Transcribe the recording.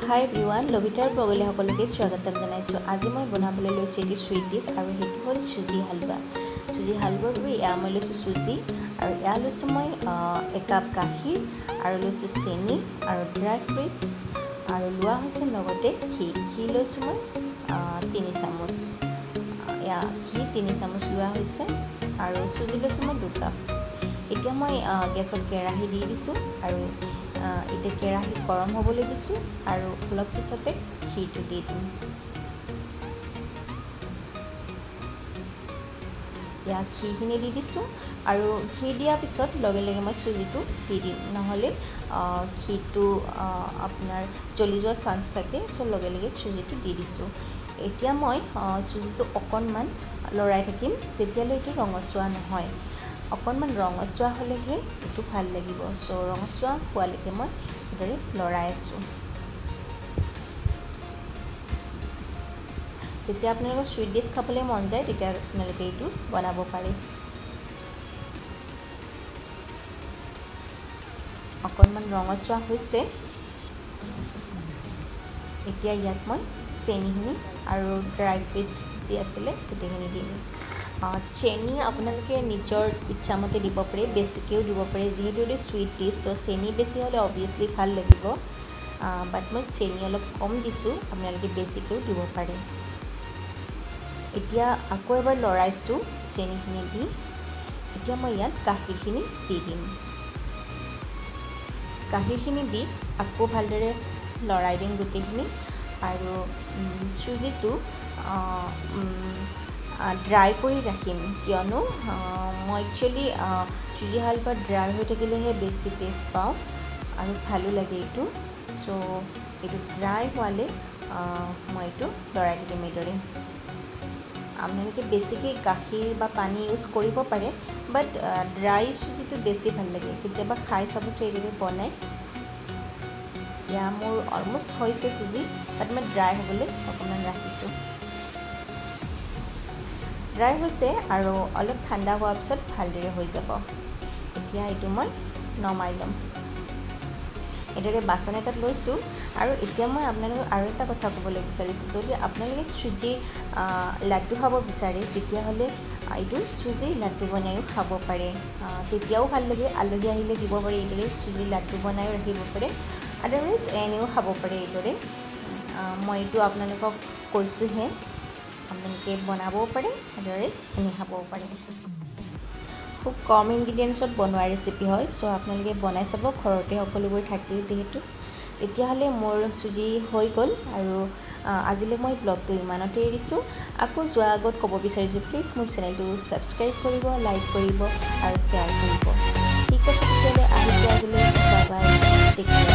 হাই everyone, লভিতাৰ ব্লগলৈ সকলোকে স্বাগতম জনাইছোঁ। আজি মই বনাবলৈ লৈছোঁ এটি চুইট ডিছ আৰু সেইটো হ'ল চুজি হালৱা। চুজি হালৱাৰ বাবে এয়া মই লৈছোঁ চুজি আৰু এয়া লৈছোঁ মই একাপ গাখীৰ আৰু লৈছোঁ চেনি আৰু ড্ৰাই ফ্ৰুইটছ আৰু লোৱা হৈছে লগতে ঘি। ঘি লৈছোঁ মই 3 চামুচ, এয়া ঘি 3 চামুচ লোৱা হৈছে আৰু চুজি লৈছোঁ মই 2 কাপ। এতিয়া মই গেছত কেৰাহী দি দিছোঁ আৰু এতিয়া কেৰাহী গৰম হ'বলৈ দিছোঁ আৰু অলপ পিছতে ঘিটো দি দিম। এয়া ঘিখিনি দি দিছোঁ আৰু ঘি দিয়াৰ পিছত লগে লগে মই চুজিটো দি দিম, নহ'লে ঘিটো আপোনাৰ জ্বলি যোৱাৰ চান্স থাকে। চ' লগে লগে চুজিটো দি দিছোঁ। এতিয়া মই চুজিটো অকণমান লৰাই থাকিম যেতিয়ালৈ এইটো ৰঙচুৱা নহয়। অকণমান ৰঙচুৱা হ'লেহে এইটো ভাল লাগিব। চ' ৰঙচুৱা হোৱালৈকে মই এইদৰে লৰাই আছোঁ। যেতিয়া আপোনালোকৰ চুইট ডিছ খাবলৈ মন যায় তেতিয়া আপোনালোকে এইটো বনাব পাৰে। অকণমান ৰঙচুৱা হৈছে। এতিয়া ইয়াত মই চেনিখিনি আৰু ড্ৰাই ফ্ৰুইটছ যি আছিলে গোটেইখিনি দিম। চেনি আপোনালোকে নিজৰ ইচ্ছামতে দিব পাৰে, বেছিকৈও দিব পাৰে, যিহেতু এইটো চুইট ডিছ। চ' চেনি বেছি হ'লে অভিয়াছলি ভাল লাগিব, বাট মই চেনি অলপ কম দিছোঁ, আপোনালোকে বেছিকৈও দিব পাৰে। এতিয়া আকৌ এবাৰ লৰাইছোঁ চেনিখিনি দি। এতিয়া মই ইয়াত গাখীৰখিনি দি দিম। গাখীৰখিনি দি আকৌ ভালদৰে লৰাই দিম গোটেইখিনি। আৰু চুজিটো ড্ৰাই কৰি ৰাখিম, কিয়নো মই একচুৱেলি চুজি হালৱা ড্ৰাই হৈ থাকিলেহে বেছি টেষ্ট পাওঁ আৰু ভালো লাগে এইটো। চ' এইটো ড্ৰাই হোৱালৈ মই এইটো লৰাই থাকিম এইদৰে। আপোনালোকে বেছিকৈ গাখীৰ বা পানী ইউজ কৰিব পাৰে, বাট ড্ৰাই চুজিটো বেছি ভাল লাগে। কেতিয়াবা খাই চাবচোন এইদৰে বনাই। এয়া মোৰ অলমষ্ট হৈছে চুজি, বাট মই ড্ৰাই হ'বলৈ অকণমান ৰাখিছোঁ। ড্ৰাই হৈছে আৰু অলপ ঠাণ্ডা হোৱাৰ পিছত ভালদৰে হৈ যাব। এতিয়া এইটো মই নমাই ল'ম। এইদৰে বাচন এটাত লৈছোঁ। আৰু এতিয়া মই আপোনালোকক আৰু এটা কথা ক'বলৈ বিচাৰিছোঁ, যদি আপোনালোকে চুজিৰ লাড্ডু খাব বিচাৰে তেতিয়াহ'লে এইটো চুজিৰ লাড্ডু বনায়ো খাব পাৰে, তেতিয়াও ভাল লাগে। আলহী আহিলে দিব পাৰে, এইদৰে চুজিৰ লাড্ডু বনায়ো ৰাখিব পাৰে, আদাৰৱাইজ এনেও খাব পাৰে এইদৰে। মই এইটো আপোনালোকক কৈছোঁহে, আপোনালোকে বনাবও পাৰে, আদাৰৱাইজ এনে খাবও পাৰে। খুব কম ইনগ্ৰিডিয়েণ্টছত বনোৱা ৰেচিপি হয়, চ' আপোনালোকে বনাই চাব, ঘৰতে সকলোবোৰ থাকেই যিহেতু। তেতিয়াহ'লে মোৰ চুজি হৈ গ'ল আৰু আজিলৈ মই ব্লগটো ইমানতে এৰিছোঁ। আকৌ যোৱাৰ আগত ক'ব বিচাৰিছোঁ, প্লিজ মোৰ চেনেলটো ছাবস্ক্ৰাইব কৰিব, লাইক কৰিব আৰু শ্বেয়াৰ কৰিব। ঠিক আছে, তেতিয়াহ'লে আহিছোঁ আজিলৈ। Bye bye, take care.